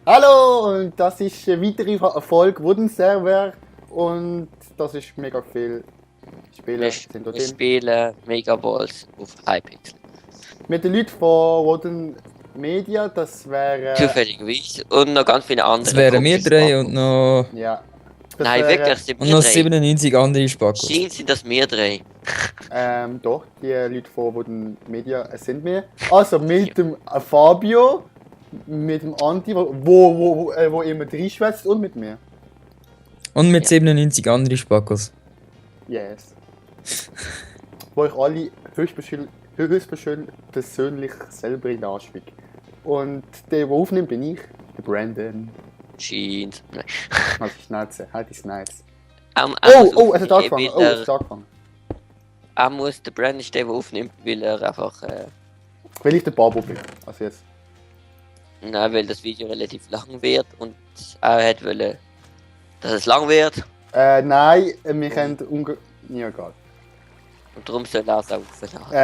Hallo, und das ist eine weitere Folge Wooden Server und das ist mega viel Spieler Wir, sind dort wir drin. spielen Megaballs auf Hypixel. Mit den Leuten von Wooden Media, das wäre Zufälligerweise. Und noch ganz viele andere. Das wären wir komische drei Spackos. und noch, ja, das Nein, wäre wirklich, sind und wir noch drei. 97 andere Spackos. Scheint sind das wir drei. doch die Leute von Wooden Media sind wir. Also mit dem Fabio, mit dem Anti, wo immer reinschwätzt und mit mir. Und mit Ja. 97 andere Spackos. Yes. Wo ich alle höchstpersönlich persönlich selber in den Arsch fick. Und der aufnimmt, bin ich, der Brandon. Scheint. Nein. Halt die Schnauze, halt die Schnauze. Es hat angefangen, es hat angefangen. Er muss der Brandon stehen, der aufnimmt, weil er einfach. Weil ich der Babo bin, also jetzt. Nein, weil das Video relativ lang wird und er hat wollen, dass es lang wird. Nein, wir können ja, egal. Und darum soll er es auch aufladen.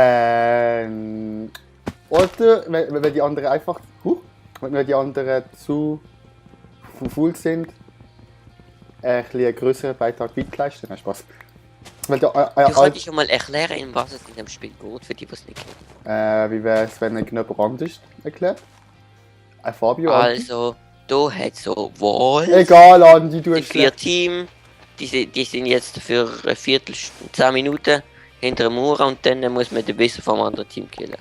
Oder, wenn die anderen einfach, wenn die anderen zu faul sind, ein bisschen einen größeren Beitrag mitleisten. Nein, Spaß. Weil Du könntest schon mal erklären, in was es in dem Spiel geht, für die, die es nicht kennen. wie wäre es, wenn jemand anders erklärt? Ein Fabio? Andi? Also, da hat so Wall. Egal, Andi, du Die hast 4 Teams, die sind jetzt für eine Viertelstunde, 10 Minuten hinter dem Mauer und dann muss man den Besser vom anderen Team killen.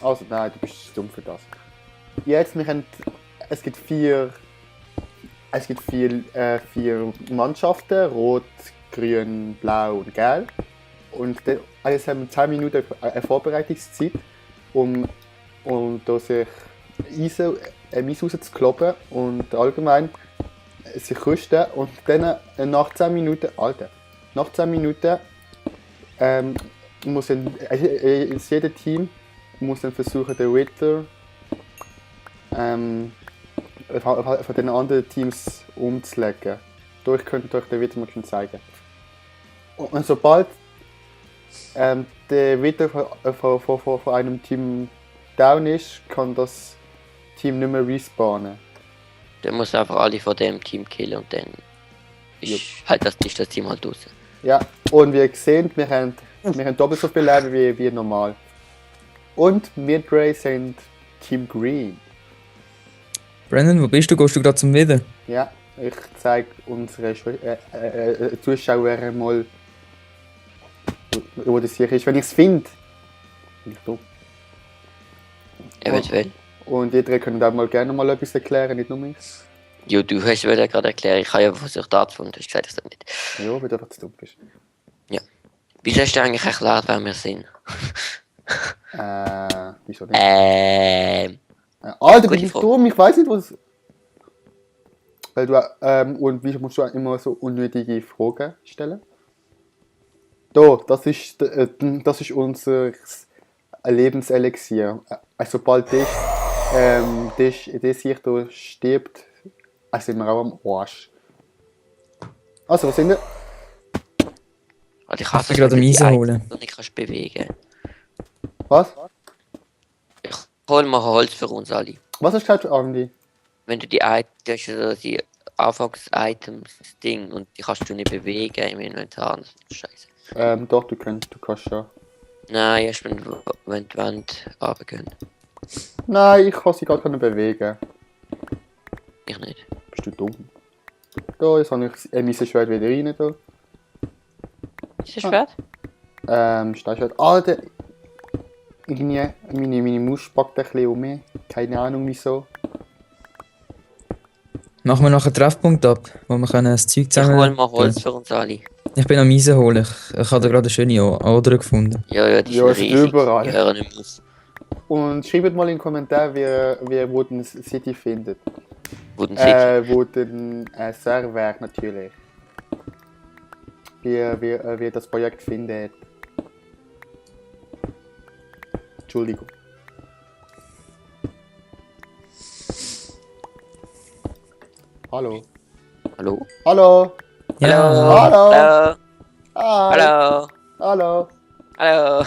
Also, nein, du bist dumm für das. Jetzt, es gibt vier Mannschaften, rot, grün, blau und gelb. Und jetzt haben wir 10 Minuten eine Vorbereitungszeit, um da sich Eis rauszukloppen und allgemein sich rüsten. Und dann nach 10 Minuten, muss jedes Team muss dann versuchen, den Ritter von den anderen Teams umzulegen. Ich könnte euch den Ritter mal schon zeigen. Und sobald der Ritter von einem Team down ist, kann das Team nicht mehr respawnen. Dann muss einfach alle von dem Team killen und dann ist das Team halt raus. Ja, und wie ihr seht, wir haben doppelt so viel Leben wie normal. Und wir drei sind Team Green. Brandon, wo bist du? Gehst du gerade zum Wieder? Ja, ich zeige unsere Zuschauer mal, wo das hier ist. Wenn ich es finde. Eventuell. Und die drei können auch mal gerne mal etwas erklären, nicht nur mich. Jo, du hast mir gerade erklärt, ich habe ja versucht anzufangen, du hast gesagt, dass du nicht. Ja, weil du einfach zu dumm bist. Wieso hast du eigentlich erklärt, wer wir sind? Wieso nicht? Gute Alter, bin ich Frage. dumm? Ich weiß nicht, was. Weil du, und wieso musst du immer so unnötige Fragen stellen? Das ist unser Lebenselixier. Sobald das hier da stirbt, sind wir auch am Arsch. Also, was sind wir? Also ich Ich hasse bin gerade am Eisen holen. und ich kannst bewegen. Was? Ich hol mal Holz für uns alle. Was hast du gesagt, Andi? Wenn du die die Anfangs-Items, das Ding, und die kannst du nicht bewegen im Inventar, das ist scheiße. Doch, du kannst schon. Nein, erst wenn die Wand runtergehen. Nein, ich kann sie gar nicht bewegen. Ich nicht. Bist du dumm? Da, jetzt habe ich mein Schwert wieder rein. Da. Ist das Schwert? Steinschwert. Alter! Irgendwie, meine Maus spackt ein bisschen um mich. Keine Ahnung wieso. Machen wir nachher einen Treffpunkt ab, wo wir können das Zeug Ich zusammen... hol mal Holz für uns alle. Ich bin am Eisen holen. Ich habe da gerade eine schöne Ader gefunden. Ja, die Ja, sind es ist riesig. überall. Die hören nicht mehr auf. Und schreibt mal in den Kommentaren, wie ihr Wooden City findet. Wooden City. Wooden Server natürlich. Wie ihr das Projekt findet. Entschuldigung. Hallo. Hallo? Hallo. Ja, Hallo. Hallo? Hi. Hallo? Hallo. Hallo?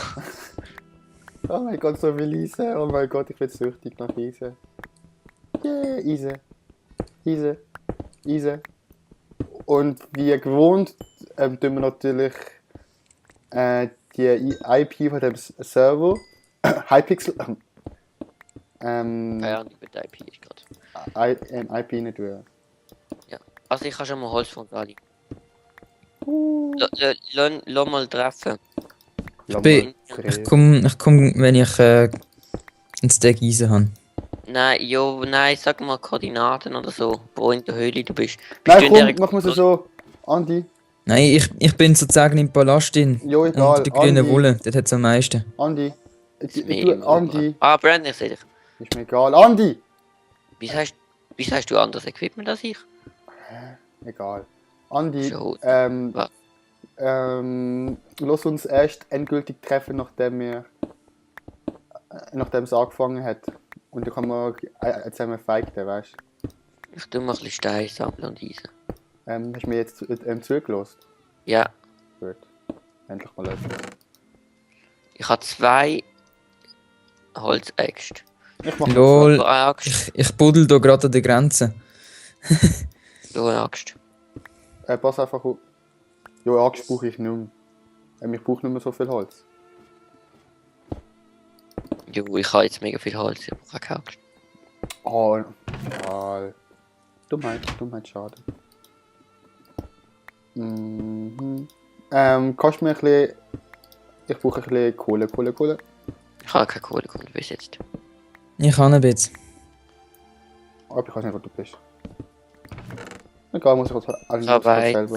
Oh mein Gott, so viel Eisen. Oh mein Gott, ich bin süchtig nach Eisen. Yeah, easy. Easy. Easy. Und wie gewohnt tun wir natürlich die IP von dem Server, Hypixel, Keine Ahnung, wie die IP ist gerade. IP nicht tun. Ja. Also ich habe schon mal Holz von Ali. Lass mal treffen. Ich komm, wenn ich ein Stack Eisen habe. Nein, sag mal Koordinaten oder so, wo in der Höhle du bist. Nein, komm, machen wir es so. Andi. Nein, ich bin sozusagen im Palastin. Jo, egal. Und die grüne Andi. Wolle, das hat es am meisten. Andi. Ist mir Du, immer Andi. egal. Ah, Brandon, ich sehe dich. Ist mir egal. Andi! Wieso hast du anderes Equipment als ich? Egal. Andi, Schon. Was? lass uns erst endgültig treffen, nachdem es angefangen hat. Und dann kann man zusammen fighten, weißt du? Ich tu mal ein bisschen Stein sammeln und Eisen. Hast du mir jetzt zugelassen? Ja, Gut. Endlich mal etwas. ich habe 2 Holzäxte. Ich mach Lol, So eine Axt. ich buddel da gerade an der Grenze. So eine Axt. pass einfach auf. Ja, Axt brauche ich nicht mehr. Ich brauche nicht mehr so viel Holz. Jo, ich habe jetzt mega viel Holz, ich brauche keine Axt. Oh, egal. Dummheit, schade. Mhm. Kannst du mir ein bisschen... Ich brauche ein bisschen Kohle. Ich habe keine Kohle gefunden bis jetzt. Ich kann ein bisschen. Aber ich weiß nicht, wo du bist. Egal, muss ich jetzt Ich eigentlich habe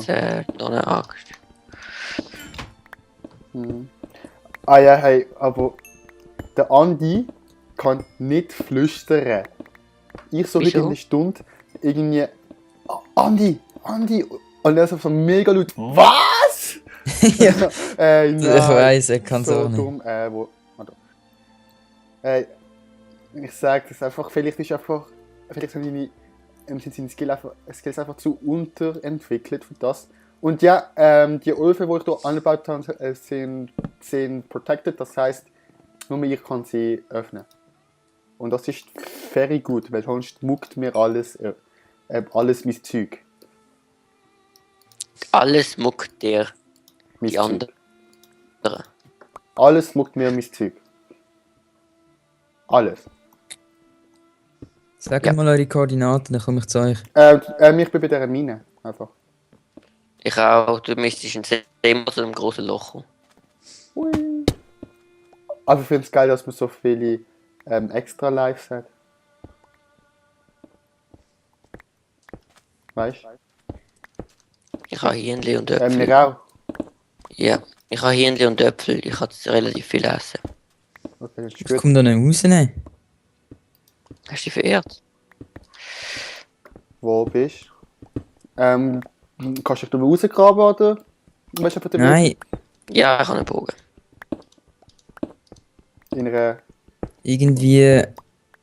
selber. jetzt noch eine Axt. Ah ja, hey, aber der Andi kann nicht flüstern. Ich so Wieso? wirklich eine Stunde irgendwie Andi! Und er ist so mega laut. Was? Ja, nein, ich weiß, er kann so so nicht. dumm. Warte. Ich sag das einfach, vielleicht sind seine Skills einfach zu unterentwickelt für das. Und ja, die Öfen, die ich hier angebaut habe, sind protected, das heisst, nur ich kann sie öffnen. Und das ist very gut, weil sonst muckt mir alles mein Zeug. Alles muckt dir Mein die Zeug. anderen. Alles muckt mir mein Zeug. Alles. Sagt Ja. mal eure Koordinaten, dann komme ich zu euch. Ich bin bei dieser Mine. Einfach. Ich auch, du müsstest in so einem großen Loch kommen. Hui. Aber ich finde es geil, dass man so viele extra Lives hat. Weißt du? Ich habe Hirnli und Äpfel. Mir auch. Ja, ich habe Hirnli und Äpfel. Ich kann relativ viel essen. Okay, das ist Ich gut. komme da nicht raus. Ne? Hast du dich verirrt? Wo bist du? Kannst du dich da rausgraben oder? Weißt du, von dem Nein, Ja, ich habe einen Bogen. In einer. irgendwie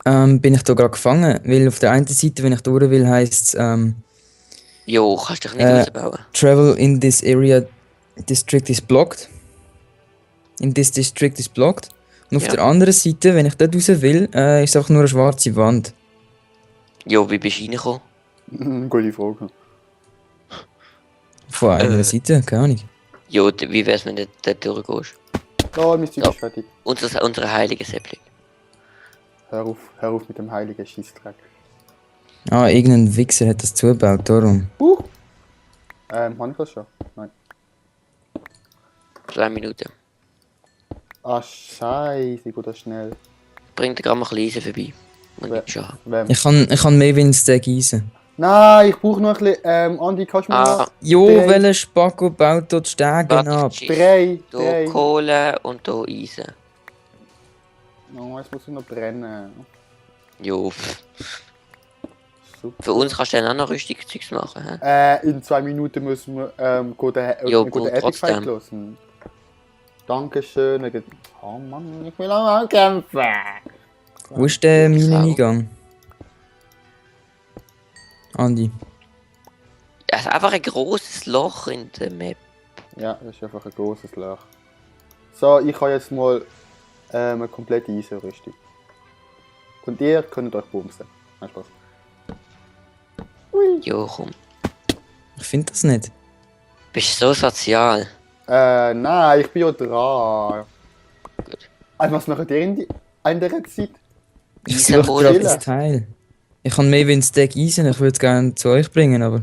bin ich da gerade gefangen. Weil auf der einen Seite, wenn ich durch will, heisst es Jo, kannst dich nicht rausbauen. Travel in this area district is blocked. In this district is blocked. Und auf Ja. der anderen Seite, wenn ich dort raus will, ist es einfach nur eine schwarze Wand. Jo, wie bist du reingekommen? Gute Frage. Von einer Seite, keine Ahnung. Jo, wie wär's, wenn du dort durchgehst? Oh, mein Zeug Ja. ist fertig. Unsere heilige Säppling. Hör auf mit dem heiligen Scheissdreck. Ah, irgendein Wichser hat das zugebaut, darum. Habe ich das schon? Nein. 2 Minuten. Ah, scheiße, geht das schnell. Bring dir gerade mal ein bisschen Eisen vorbei. Und Wer- nicht schaden. Wem? Ich kann mehr wie ein Stack Eisen. Nein, ich brauche noch ein bisschen. Andy, kannst du mir Ah, noch? Jo, Drei. welcher Spacko baut dort Stegen ab? warte, tschüss. Drei. Hier Kohle und hier Eisen. Oh, jetzt muss ich noch brennen. Jo, Super. für uns kannst du dann auch noch rüstige Zeugs machen. He? In 2 Minuten müssen wir den Jo, Epic gut, Fight trotzdem. hören. Dankeschön. Oh Mann, ich will auch mal kämpfen. Wo ist der Ich auch. Mineneingang? Andi. Es ist einfach ein grosses Loch in der Map. Ja, das ist einfach ein großes Loch. So, ich habe jetzt mal eine komplette Eisenrüstung. Und ihr könnt euch bumsen. Nein, Spaß. Jo, komm. Ich finde das nicht. Bist so sozial. Nein, ich bin ja dran. Gut. Also, was machen die in dieser Zeit? Ich Eisen suche holen. gerade das Teil. Ich habe mehr wie ein Stack Eisen, ich würde es gerne zu euch bringen, aber...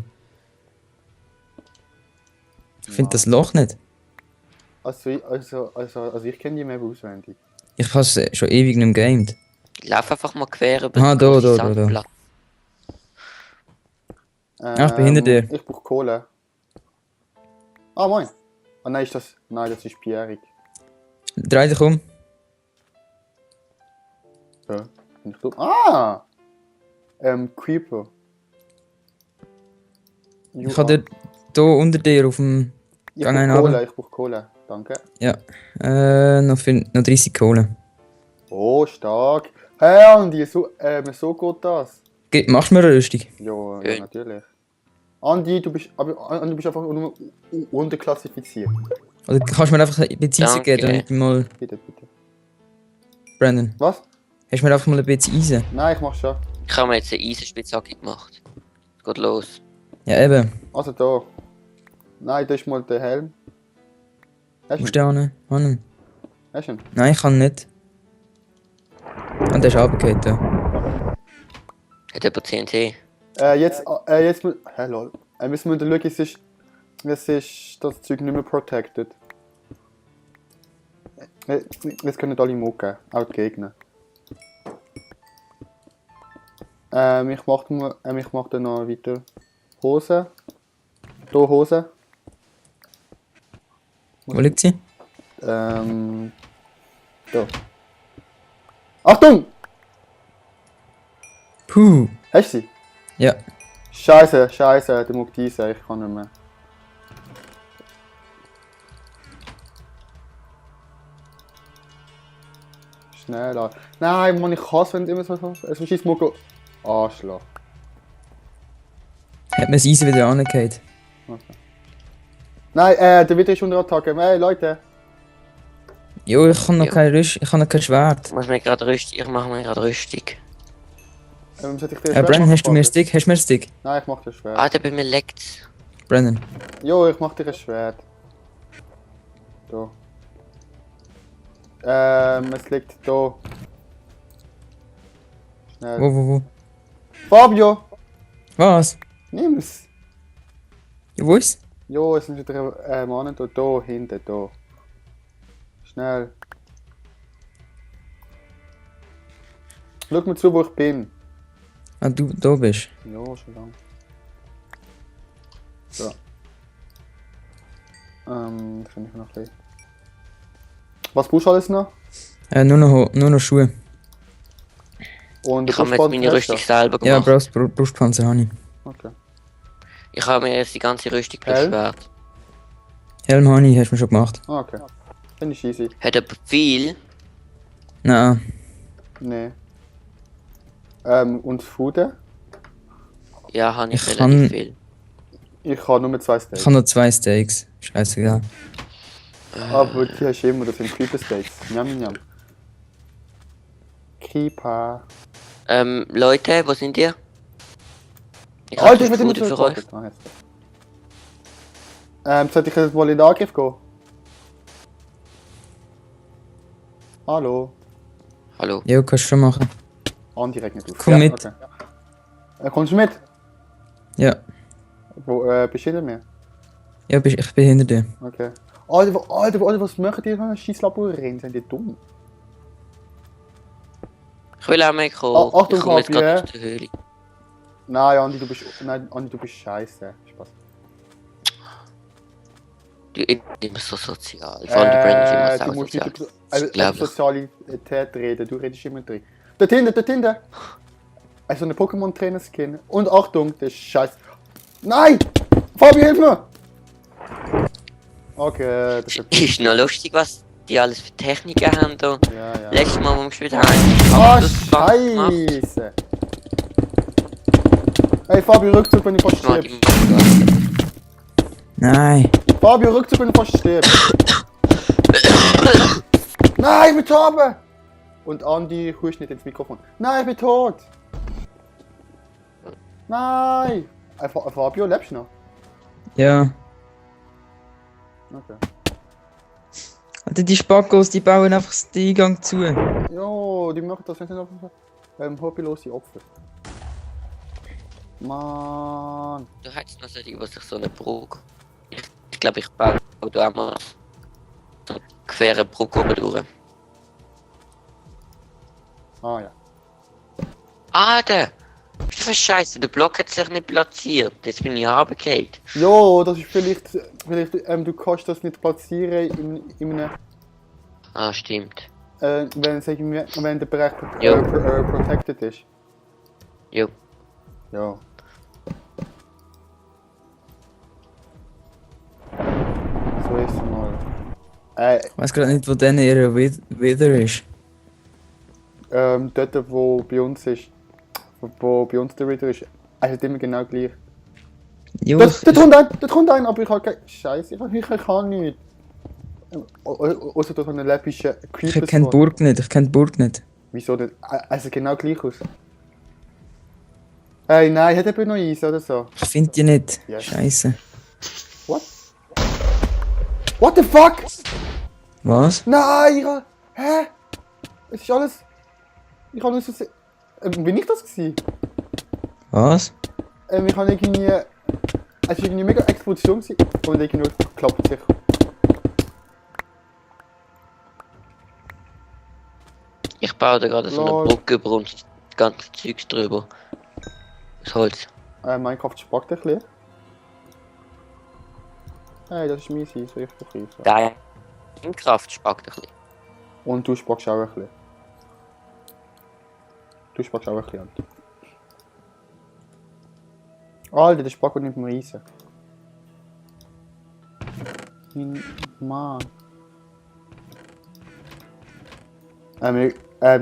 Ich finde das Loch nicht. Also ich kenne die Map auswendig. Ich habe es schon ewig nicht mehr gamed. Lauf einfach mal quer über Ah, die da, große da, da, da. Sandplatte. Ich bin hinter dir. Ich brauche Kohle. Ah, moin. Ah, nein, das ist Pierre. Dreh dich um. Ja, bin ich dumm? Ah! Creeper. Ich habe dir hier unter dir auf dem Ich Gang brauche einen Kohle, runter. ich brauche Kohle. Danke. Ja. Noch 30 Kohle. Oh, stark. Hey, Andi, so geht das. Machst du mir eine Rüstung? Ja, Ja. natürlich. Andi, du bist einfach nur unterklassifiziert. Oder kannst du mir einfach ein bisschen Eisen Danke. geben, damit ich mal... Bitte, bitte. Brandon, Was? hast du mir einfach mal ein bisschen Eisen? Nein, ich mach schon. Ich habe mir jetzt eine Eisenspitzhacke gemacht. Es geht los. Ja, eben. Also da. Nein, da ist mal der Helm. Hast Wo du ist der hin? Hanne? Hast du ihn? Nein, ich kann nicht. Und der ist runtergefallen. Da. Hat jemand TNT? Jetzt lol. Müssen wir schauen, es ist das Zeug nicht mehr protected. Jetzt können alle mucken, auch die Gegner. Ich mach dann noch weiter Hose. Hier Hose. Wo liegt sie? Da. Achtung! Puh. Hast du sie? Ja. Scheiße, der muss die sein, ich kann nicht mehr. Schneller. Nein, Mann, ich hasse, wenn es immer so es verschießt Mucke. Arschloch. Hat mir das Eisen wieder angefallen. Okay. Nein, der Witter ist unter Attacke. Hey, Leute. Jo, ich habe noch Ja. ich habe noch kein Schwert. Ich mache mir gerade Rüstung. Sollte ich dir Brandon, machen, hast du mir einen Fabian? Stick? Hast du mir einen Stick? Nein, ich mach dir Schwert. Alter, bei mir leckt's. Brandon. Jo, ich mach dir ein Schwert. Da. Es liegt da. Schnell. Wo? Fabio! Was? Nimm's! Ja, wo ist? Jo, es sind wieder Mann da hinten, da. Schnell. Schau mir zu, wo ich bin. Ah, du da bist. Jo, schon lange. So. Kann ich noch ein bisschen. Was brauchst du alles noch? Nur noch Schuhe. Und Ich habe mir jetzt meine Rüstung selber Ja, gemacht. Brustpanzer habe ich. Okay. Ich habe mir jetzt die ganze Rüstung plus Helm? Schwert. Helm habe ich, hast du mir schon gemacht. Ah, okay. Finde ich easy. Hat aber viel. Nein. Nee. Und Food? Ja, habe ich Ich relativ kann- viel. Ich habe nur 2 Ich Steaks. habe noch 2 Steaks. Scheißegal. Aber die hast du immer, das sind Creeper Steaks. Njam. Creeper. Leute, wo sind ihr? Ich Alter, habe ich will Food nicht für so euch. Sollte ich jetzt mal in den Angriff gehen? Hallo? Hallo. Jo, kannst du schon machen. Andi regt nicht auf. Komm mit. Okay. Kommst du mit? Ja. Wo, bist du hinter mir? Ja, ich bin hinter dir. Okay. Alter, was machen die da? Scheiß Labyrinth, sind die dumm? Ich will auch mitkommen. Ah, Achtung, ich komme jetzt Fabi, gerade ja? aus der Höhle. Nein, Andi, du bist scheiße. Spaß. Du bist immer so sozial. Vor allem der Brandon ist immer Du so musst sozial. nicht über Das ist unglaublich. Sozialität reden, du redest immer drin. Dort hinten! Also eine Pokémon-Trainer-Skin. Und Achtung, der Scheiß. Nein! Fabi, hilf mir! Okay, das ist Ist noch lustig, was die alles für Techniken haben da. ja. Letztes Mal, wo wir gespielt haben, Ah, haben wir das gemacht. Scheiße! Hey, Fabio, Rückzug, wenn ich fast Mal stirb. die- Nein. Fabio, Rückzug, wenn ich fast stirb. Nein, ich bin tot! Und Andi, hust nicht ins Mikrofon. Nein, ich bin tot! Nein! Fabio, lebst du noch? Ja. Okay. Alter, die Spackos, die bauen einfach den Eingang zu. Jo, die machen das nicht einfach hobbylose Opfer. Mann. Du hättest noch solche, die sich so eine Brücke. Ich glaube, ich baue da auch mal so eine quere Brücke oben durch. Ah ja. Alter! Was Scheiße, der Block hat sich nicht platziert. Jetzt bin ich runtergefallen. Jo, das ist vielleicht du kannst das nicht platzieren in einem, Ah, stimmt. wenn der Bereich Jo. protected ist. Jo. Ja. So ist es mal. Ich weiß gerade nicht, wo denn ihre Wither ist. Dort wo bei uns ist, wo bei uns der Reader ist, er hat immer genau gleich. Jo, Dort kommt ein, aber ich habe keine. Scheiße, ich kann nicht. Außer durch einen läppischen ich Creeper. kenne die Burg nicht, ich kenne die Burg nicht. Wieso nicht? Also genau gleich aus. Ey, nein, hat er noch Eis oder so? Ich finde die nicht. Yes. Scheiße. What? What the fuck? Was? Nein, hä? Es ist alles. Ich habe nur so. Bin ich das gewesen? Was? Ich habe irgendwie. Es war irgendwie mega Explosion gewesen und irgendwie klappt sich. Ich baue da gerade so Lol. eine Brücke über und das ganze Zeugs drüber. Das Holz. Minecraft spackt ein bisschen. Hey, das ist mies, so ich verkaufe. Deine Kraft spackt ein bisschen. Und du spackst auch ein bisschen. Du spackst auch ein bisschen an. Alter, der Spack nimmt mir Eisen. Mann.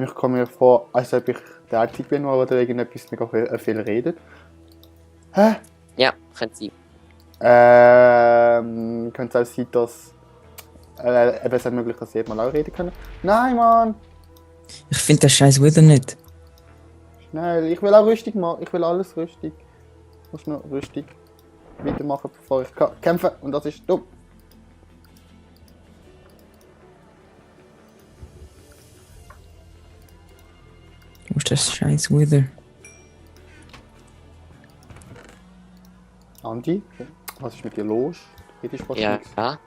Ich komme mir vor, als ob ich der Einzige bin, der irgendetwas mega viel redet. Hä? Ja, könnte sein. Könnte es auch sein, dass es ist möglich, dass jemand auch reden können? Nein, Mann! Ich finde den scheiß Wither nicht. Schnell, ich will auch rüstig machen. Ich will alles rüstig. Ich muss noch rüstig weitermachen, bevor ich kämpfe. Und das ist dumm. Wo ist das scheiß Wither? Andi, was ist mit dir los? Du redest fast Ja, nichts. ja.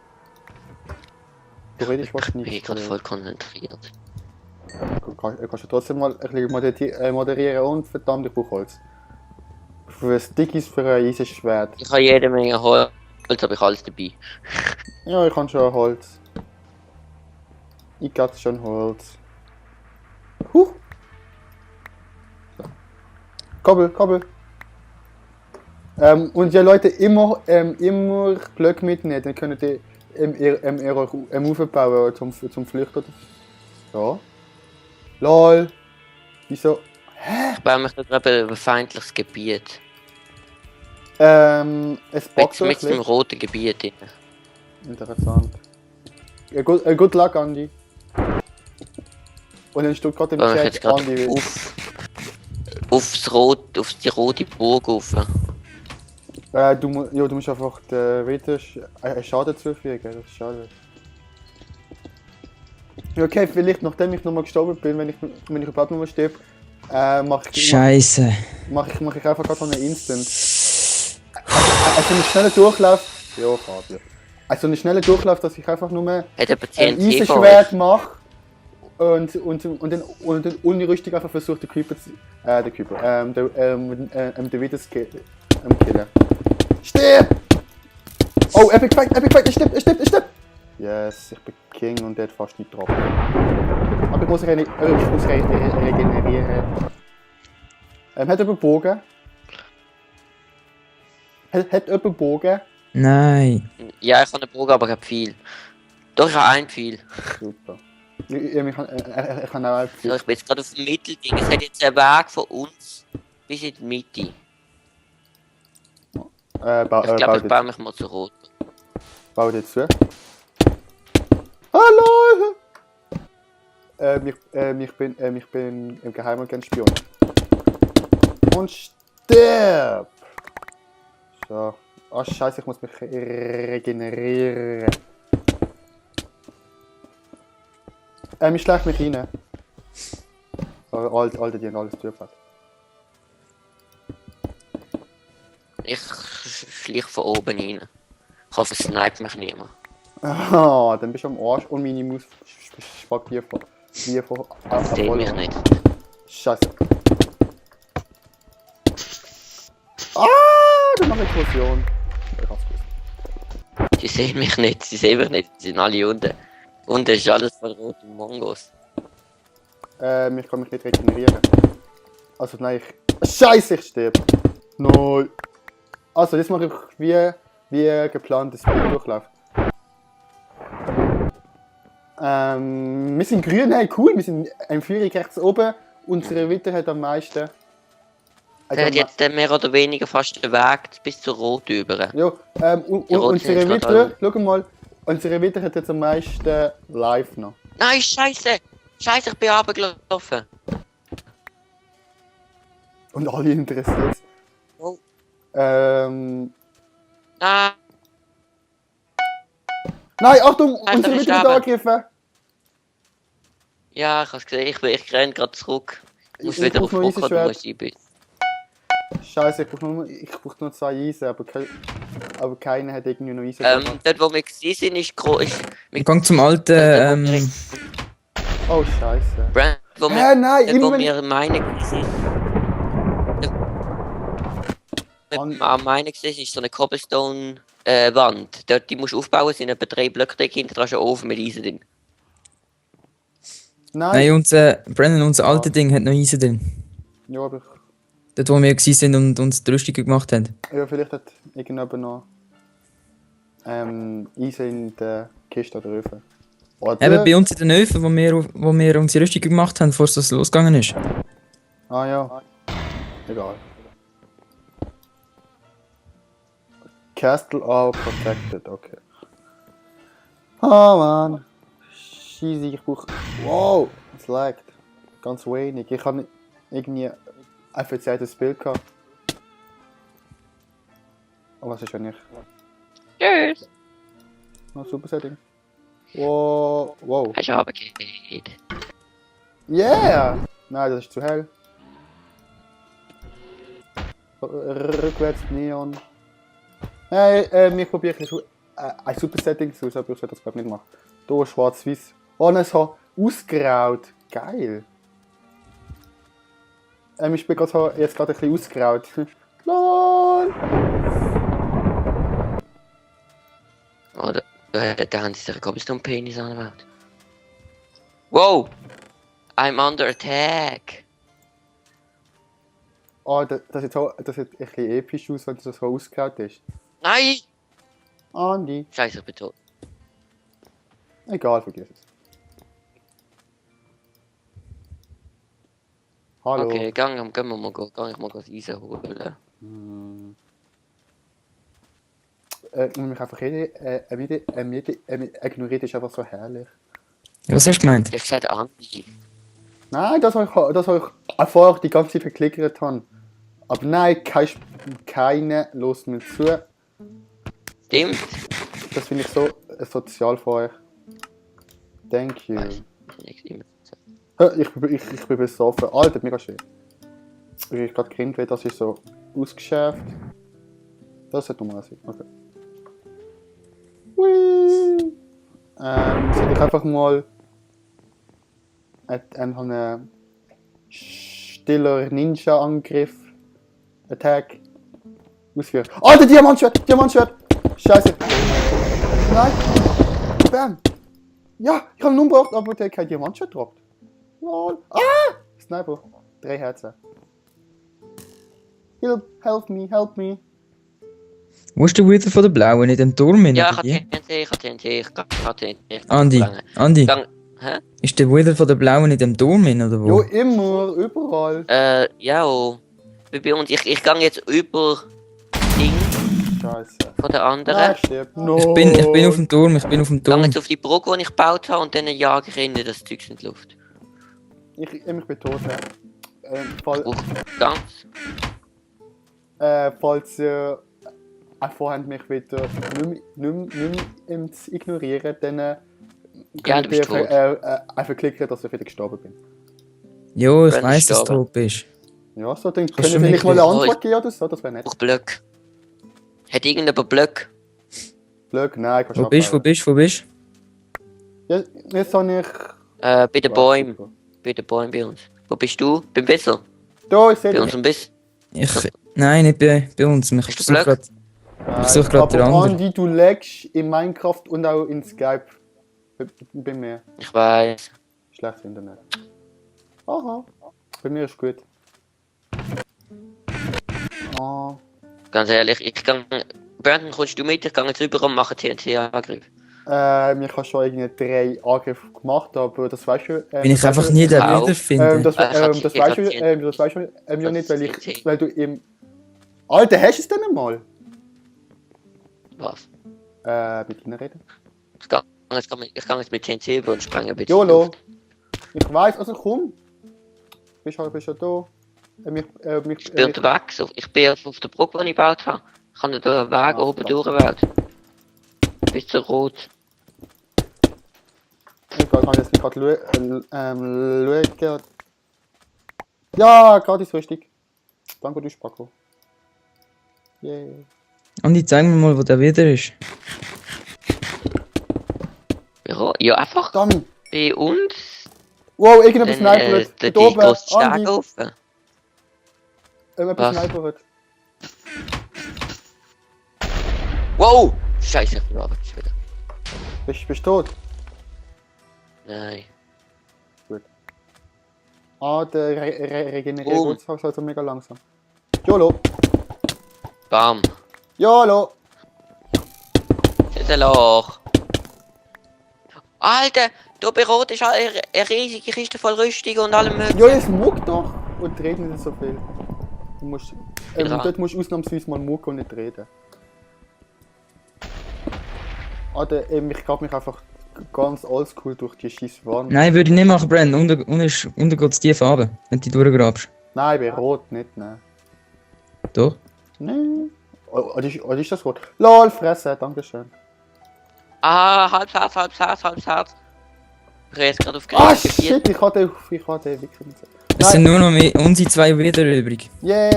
Du redest fast Ich bin nichts. gerade voll konzentriert. Kannst du trotzdem mal ein bisschen moderieren und verdammt, ich brauche Holz. Für Stickies für ein Eisenschwert. Ich habe jede Menge Holz, habe ich alles dabei. Ja, ich habe schon Holz. Ich habe schon Holz. Huch! So. Kabel. Und ja Leute, immer Blöcke mitnehmen, dann könnt ihr ihr aufbauen zum Flüchten. Ja. LOL! Wieso? Ich baue mich da gerade über ein feindliches Gebiet. Es Jetzt bockt mit dem ein roten Gebiet drin. Interessant. Good luck, Andi. Und in Stuttgart im Baue ich Chat, jetzt gerade Andi. auf die rote Burg rauf. Du musst einfach den Ritter Schaden zufügen, das ist schade. Ja, okay, vielleicht nachdem ich nochmal gestorben bin, wenn ich überhaupt nochmal sterbe, mache ich Scheiße. mach ich einfach gerade noch einen Instant. Also einen schnellen Durchlauf. Ja, Fabio. Also einen schnellen Durchlauf, dass ich einfach nur Hat jemand ein TNT Eisenschwert mache und dann unrüstig einfach versuche den Creeper zu. Den Ritter zu killen. Stirb! Oh, Epic Fight, er stirbt! Yes, ich bin King und der hat fast nicht getroffen. Aber ich muss regenerieren. Hat jemand Bogen? Hat jemand Bogen? Nein. Ja, ich habe eine Burg, aber ich habe viel. Doch, ich habe ein viel. Super. Ich kann auch So, ich bin jetzt gerade auf dem Mittelding. Es hat jetzt einen Weg von uns bis in die Mitte. Ich glaube, ich baue mich mal zu rot. Bau jetzt zu. Hallo! Ich bin im Geheimagent Spion. Und stirb! Stirb! So. Oh Scheiße, ich muss mich regenerieren. Ich schlag mich rein. Alter, die haben alles durchgefasst. Ich schlich von oben rein. Ich hoffe, es sniped mich niemand. Ah, dann bist du am Arsch und meine Maus spackt wie von Seht mich nicht. Scheiße. Ah, da macht eine Explosion. Ich hab's gewusst. Sie sehen mich nicht, sie sehen mich nicht, sie sind alle unten. Unten ist alles von roten Mongos. Ich kann mich nicht regenerieren. Also nein, Scheiße, ich sterbe. Null. Also jetzt mache ich wie geplant das Spieldurchlauf. Wir sind grün, hey cool, wir sind ein Führer rechts oben. Unsere Witter hat am meisten. Der hat jetzt mehr oder weniger fast den Weg bis zur Rot über. Ja, Die Roten unsere sind Witter, schau mal, unsere Witter hat jetzt am meisten live noch. Nein, scheiße! Scheiße, ich bin runtergelaufen. Und alle interessiert. Oh. Nein, Nein, Achtung, Nein, unsere da Witter ist wird aber. angegriffen. ja, ich hab's gesehen, ich renn gerade zurück. Ich muss Ich wieder brauch auf noch Hocker, du Eisenschwert. musst einbüßen. Scheiße, ich brauch nur 2 Eisen, aber keiner hat irgendwie noch Eisen. Dort wo wir gewesen sind, ist groß. Ich gang zum alten, Oh Scheiße. Brand, wo wir, Hä, nein, dort, wo immer wir meinen gewesen. Am meinen gesehen ist so eine Cobblestone Wand. Dort die musst du aufbauen, sind etwa 3 Blöcke dahinter, da ist ein Ofen mit Eisen drin. nein, Brandon, unser altes Ding hat noch Eisen drin. Ja, aber Dort, wo wir gewesen sind und uns die Rüstung gemacht haben. ja, vielleicht hat irgendjemand noch Eisen in der Kiste oder Öfen. Oder? Eben bei uns in den Öfen, wo wir unsere Rüstung gemacht haben, bevor es losgegangen ist. Ah ja. Egal. Castle all protected, okay. Oh man. Scheiße, ich brauch. Wow, es laggt. Ganz wenig. Ich habe irgendwie ein verzerrtes Bild gehabt. Oh, was ist, wenn ich. Tschüss! Oh, super Setting. Wow, wow. Hast du runtergehört? Yeah! Nein, das ist zu hell. Rückwärts Neon. Hey, ich probiere ein super Setting zu, aber ich sollte das glaube nicht machen. Hier schwarz-weiß. Oh, es hat ausgeraut. Geil. Ich bin jetzt gerade ein bisschen ausgeraut. LOL! Oh, da haben sie sich einen Cobblestone-Penis angebaut. Wow! I'm under attack! Oh, das sieht ein bisschen episch aus, wenn das so ausgeraut ist. Nein! Andi. Scheiße, ich bin tot. Egal, vergiss es. Hallo. Okay, gehen wir mal das Eisen holen. Ich muss mich einfach ignoriert, ist einfach so herrlich. Was hast du gemeint? Der gesagt Andi. Nein, das habe ich vorher die ganze Zeit verklickert habe. Aber nein, keine los mir zu. Stimmt. Das finde ich so sozial von euch. Thank you. Ich bin besoffen. Alter, mega schön. Ich habe gerade Kind, weil das ist so ausgeschärft. Das sollte normal sein. Okay. Hui. Soll ich einfach mal einen stiller Ninja-Angriff Attack ausführen. Alter, Diamantschwert! Scheiße! Nein! Bam! Ja, ich habe ihn umgebracht, aber der hat kein Diamantschwert gedroppt. Lol. Ah! Sniper. 3 Herzen. Help me. Wo ist der Wither von der Blauen? In dem Turm? Ja, ich habe TNT. Andi, Hä? ist der Wither von der Blauen in dem Turm oder wo? Jo, immer, überall. Ja, oh. Bei uns, ich gehe jetzt über Ding Scheiße. von der anderen. Nein, stirb. No. Ich bin auf dem Turm, Ich gehe jetzt auf die Brücke, die ich gebaut habe, und dann jage ich in das Zeug in die Luft. Ich bin tot, ja. Ich brauche ganz. falls ihr vorhabt, mich wieder nicht zu ignorieren, dann Ja, du könnt bist ihr tot. einfach klicken, dass ich wieder gestorben bin. Jo, ich Brand weiß, dass du gestorben. tot bist. Ja, so, dann Kannst könnt du ihr mich vielleicht mal eine gleich- Antwort geben oder so, das wäre nett. Auch Blöcke. Hat irgendjemand Blöcke? Glück, nein, kannst Wo bist du? Wo bist du? Ja, jetzt habe ich... Bei den Bäumen. Super. Bei den Bäumen bei uns. Wo bist du? Beim Wessel? Da, ich sehe Bei uns ein bisschen. Nein, nicht bei uns. Ich Hast du versuche Blöcke? gerade such grad den Aber anderen. Andi, du lagst in Minecraft und auch in Skype. Bei mir. Ich weiß. Schlechtes Internet. Aha. Bei mir ist gut. Ah. Ganz ehrlich, ich kann. Brandon, kommst du mit? Ich gehe jetzt rüber und mache TNT-Angriff. Ich habe schon irgendwie 3 Angriffe gemacht, aber das weißt du. Wenn ich einfach nie den Auch. wiederfinde. Das Ich hab weißt du, TNT. das weißt du ja nicht, weil TNT. weil du im. Alter, hast du es denn einmal? Was? Mit ihnen reden. Ich kann jetzt mit TNT über und sprengen bitte. YOLO. Ich weiß, also komm. Bist du da? Ich bin unterwegs. Ich bin auf der Brücke, die ich gebaut habe. Ich kann da einen Weg oben durchwählen. Bis zur Rot. Ich kann jetzt gerade schauen. Ja, gratis richtig. Danke, du Spacko. Yay. Andi, zeig mir mal, wo der wieder ist. Ja, einfach Dummy. bei uns. Wow, irgendetwas Dann snipert. die Da oben, grosse Andi. Stege offen. Irgendetwas Was? snipert. Wow! Scheiße, ich bin aber wieder. Bist du tot? Nein. Ah, der regeneriert Oh. uns also mega langsam. YOLO. Bam. YOLO. Das ist ein Loch. Alter, da bei Rot ist eine riesige Kiste voll Rüstung und allem möglichen. Ja, es muckt doch. Und reden nicht so viel. Du musst, dran. dort musst du ausnahmsweise mal mucken und nicht reden. Alter, ich glaube mich einfach ganz oldschool durch die scheiß Wand. Nein, würde ich nicht machen, Brandon. Unten geht's tief runter, wenn du die durchgrabst. Nein, bei Rot nicht, nein. Doch? Nein. Oder ist das rot? LOL, Fresse, dankeschön. Ah, halbes Herz, halbes Herz, halbes Herz. Ich rede jetzt gerade auf Ah, Griff. shit, ich hatte wirklich nicht. Es sind nur noch unsere 2 wieder übrig. Yeah!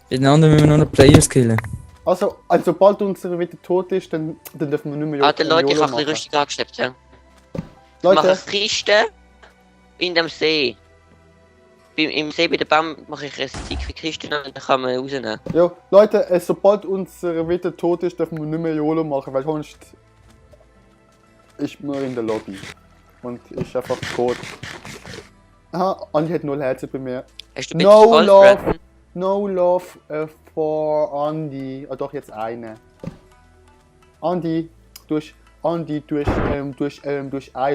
Bei den anderen müssen wir nur noch Players killen. Also sobald unser wieder tot ist, dann dürfen wir nicht mehr Alter Leute, ich YOLO habe ein machen. bisschen Rüstung angeschleppt, ja. Ich mache Leute, eine Kiste in dem See. Im See bei der Baum mache ich eine dicke Kiste und dann kann man rausnehmen. ja, Leute, sobald unser wieder tot ist, dürfen wir nicht mehr YOLO machen, weil sonst ist man in der Lobby. Und ist einfach tot. Aha, Andi hat 0 Herzen bei mir. Hast du bitte No voll, love. Brandon? No love for Andi. Ah doch, jetzt eine. Andi, du hast ein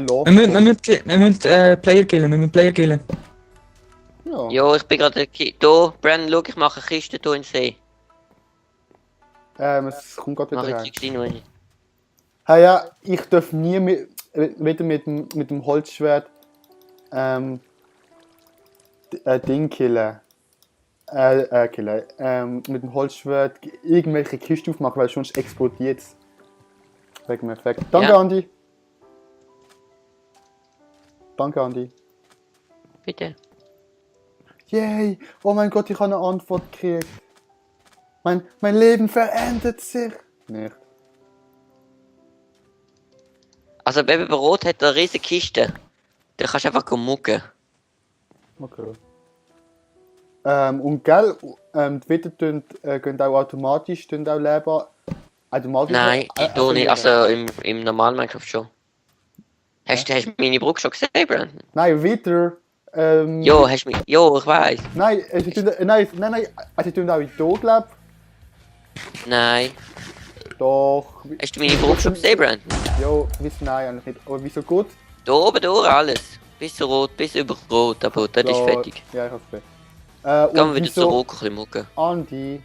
Love. Wir müssen Player killen, Ja. Ja, ich bin gerade da. Brandon, schau, ich mache eine Kiste hier in den See. Es kommt gerade Mach wieder jetzt rein. die rein. Hey, ja, ich darf nie wieder mit dem Holzschwert Ding killen. Mit dem Holzschwert irgendwelche Kisten aufmachen, weil sonst explodiert es. Wegen dem Effekt. Danke, Ja. Andi. Danke, Andi. Bitte. Yay! Oh mein Gott, ich habe eine Antwort gekriegt. Mein Leben verändert sich. Nicht. Also Baby Brot hat eine riesige Kiste. Da kannst du einfach mucken. Okay. Und gell, die Witter gehen auch automatisch auch leben. Automatisch Nein, die tue nicht. verlieren. Also im normalen Minecraft schon. Hast du meine Brücke schon gesehen, Brandon? Nein, Witter. Jo, hast du mich. Jo, ich weiß. Nein, sie tun auch in Tod leben. Nein. Doch. Hast du meine Brücke schon gesehen, Brandon? Jo, wissen nein, eigentlich nicht. Aber wieso gut? Da oben durch alles. Bis zu Rot, bis über Rot, aber das ist fertig. Ja, ich hab's gesehen. Gehen wir wieder wieso, zu Rot ein bisschen mucken. Andi.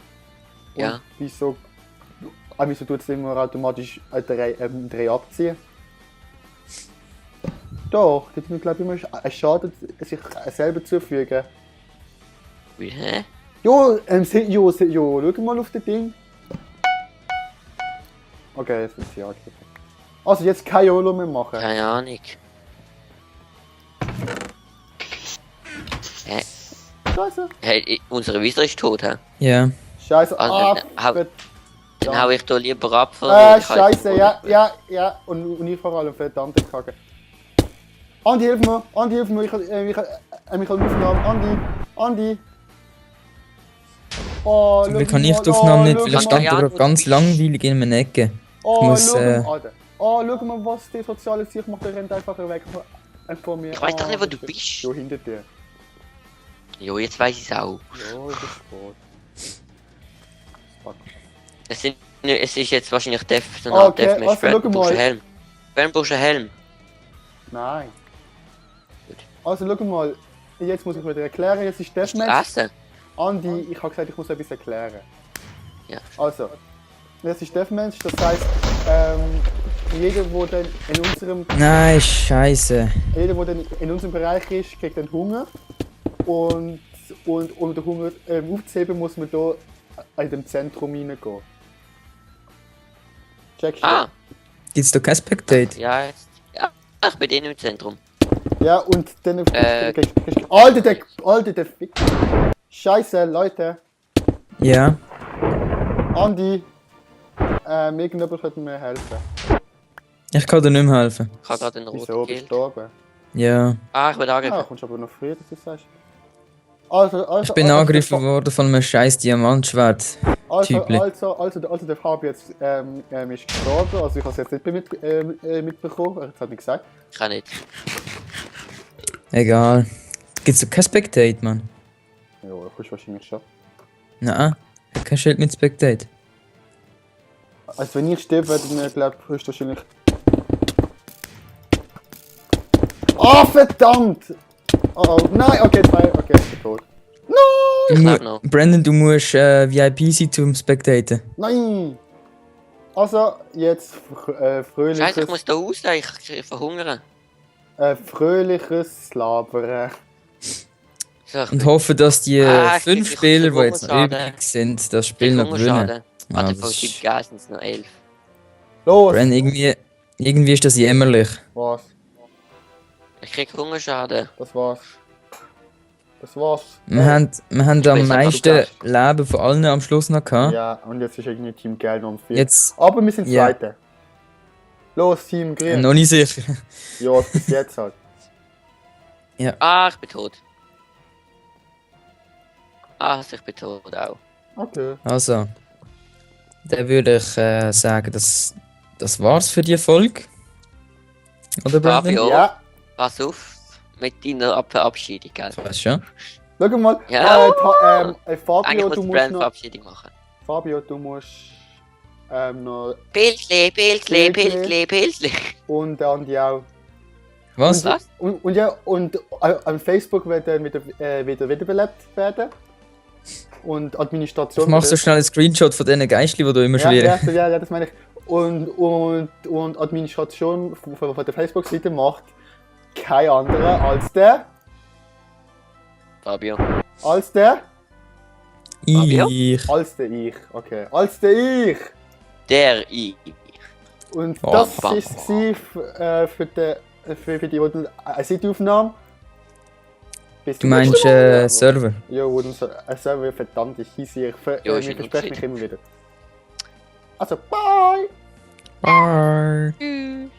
Und Ja. wieso tut es immer automatisch 3 abziehen? Doch, das muss glaube ich immer Schaden sich selber zufügen. Wie, hä? Schau mal auf das Ding. Okay, jetzt wird sie angegriffen. Also jetzt kein YOLO mehr machen. Keine Ahnung. Scheiße. Hey, unser Visor ist tot, hä? Ja. Scheiße. Also, Dann hau ich da lieber ab. Scheiße, ja. Und ich vor allem verdammte Kacke. Andi, hilf mir. Ich kann aufnehmen. Andi. Oh, Zum Glück kann ich die Aufnahme nicht, weil ich stand ja, da gerade ganz langweilig in einer Ecke. muss, Alter. Oh, schau mal, was die soziale Sicht macht. Der rennt einfach weg von mir. Ich weiß doch nicht, wo du bist. Jo, hinter dir. Jo, jetzt weiß ich es auch. Jo, das ist gut. Fuck. Es ist jetzt wahrscheinlich Death, so Okay, eine Deathmatch. also, Ben, schau du brauchst mal. einen Helm. Ben, brauchst du einen Helm. Nein. Gut. Also, schau mal. Jetzt muss ich wieder erklären. Jetzt ist Deathmatch. Essen? Andi, ich habe gesagt, ich muss etwas erklären. Ja. Also, das ist Deathmatch, das heißt, jeder, der dann in unserem, Nein, scheiße. jeder, der dann in unserem Bereich ist, kriegt dann Hunger. Und um den Hunger aufzuheben, muss man hier in dem Zentrum reingehen. Checkst du? Ah, Gibt's da kein Spectate? ja, jetzt. Ja, ich bin eh im Zentrum. Ja, und dann Alter, der Fick. Scheiße, Leute. Ja. Andi. Irgendjemand könnte mir helfen. Ich kann dir nicht mehr helfen. Ich habe gerade einen Wieso? roten Bist Geld. du gestorben? Ja. Ah, ich bin Ja, angegriffen. kommst aber noch früher, dass du sagst. Also, Ich bin angegriffen worden von einem scheiß Diamantschwert. Typli. Also der Fabi jetzt ist gestorben, also ich habe es jetzt nicht mitbekommen, er hat es nicht gesagt. Ich kann nicht. Egal. Gibt's da kein Spectate, Mann? Ja, du kommst wahrscheinlich schon. Nein. Kein Schild mit Spectate. Also wenn ich sterbe, dann glaube ich, kommst du wahrscheinlich... Oh verdammt! Oh nein, okay, okay, ich bin tot. Du Ich mu lebe noch. Brandon, du musst VIP sein zum Spectaten. Nein! Also, jetzt fröhliches... Scheiße, ich muss da raus, ich verhungere. fröhliches Labern. So, ich Und hoffe, dass die Ah, 5 ich Spieler, die krieg jetzt noch Hungerschaden. übrig sind, das krieg Spiel noch gewinnen. Hungerschaden. Ja, Warte, das von ist- 7 Gas sind es noch 11. Los! Brandon, irgendwie ist das jämmerlich. Was? Ich krieg Hungerschaden. Das war's. Das war's. Wir haben am weiß meisten nicht, Leben von allen am Schluss noch gehabt. Ja, und jetzt ist irgendwie Team Geld um 4. Jetzt Aber wir sind Ja. Zweite. Los, Team Grün. noch nicht sicher. Ja, bis jetzt halt. Ah, ich bin tot. Ah, also ich bin tot auch. Okay. Also, dann würde ich sagen, das war's für die Folge. Oder Brandon? Fabio. Ja, Pass auf mit deiner Verabschiedung, gell? Ich weiß schon. schau mal. Ja. Fabio, Eigentlich muss du die musst Brand noch... Verabschiedung machen. Fabio, du musst... noch... Pilzli, Pilzli, Pilzli. Pilzli, Pilzli. Und der Andi auch. Was? Was? Und ja, und an Facebook wird dann wieder wiederbelebt werden. Und Administration... Ich mach so schnell einen Screenshot von diesen Geistli, die du immer schwirren. Ja, das meine ich. Und Administration von der Facebook-Seite macht kein anderer als der... Fabio. Als der... Fabio? Ich. Als der ich. Okay. Als der ich. Der I. Und Oh, das fuck. ist sie für die eine Seiteaufnahme. Bis Du zum meinst nächsten Mal. Server? Ja, wo dann so ein Server verdammt ist. Ich Ja, ist wir ein versprechen Unterschied. mich immer wieder. Also, bye! Bye. Tschüss.